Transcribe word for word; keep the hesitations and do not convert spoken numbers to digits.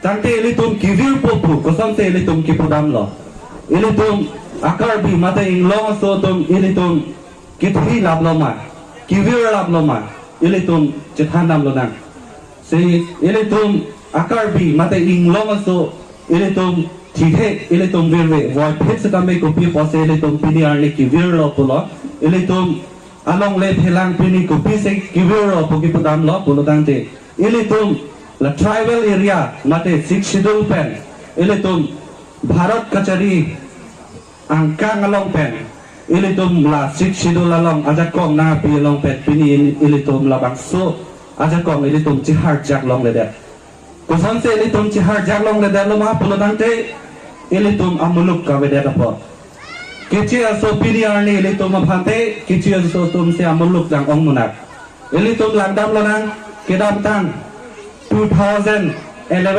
Tangte ilitum kevirpo pu kosonsi ilitum kepudamlo? Ilitum a-Karbi mate Inglong aso atum ilitum kethi laplo ma, kevir laplo ma, ilitum chethan damlonang. Si ilitum a-Karbi mate Inglong aso ilitum thithe, ilitum virve, voiphit setame kopi pusi ilitum pini arni kevirlo pulo? Ilitum alongle phelang pini kopisi kevirlo pu kepudamlo pulo tangte, ilitum la tribal area mate Sixth Schedule pen ilitum Bharat kachari angkang along pen ilitum la Sixth Schedule along ajakong nangpi along pen pini ilitum labangso ajakong ilitum cheharjak longledet. Kosonsi ilitum cheharjak longledetlo ma pulo tangte, ilitum amuluk kavedet apot. Keche aso pini arni ilitum aphante, keche aso atumsi amuluk jang-ong munak. Ilitum langdamlonang, kedamtang two thousand eleven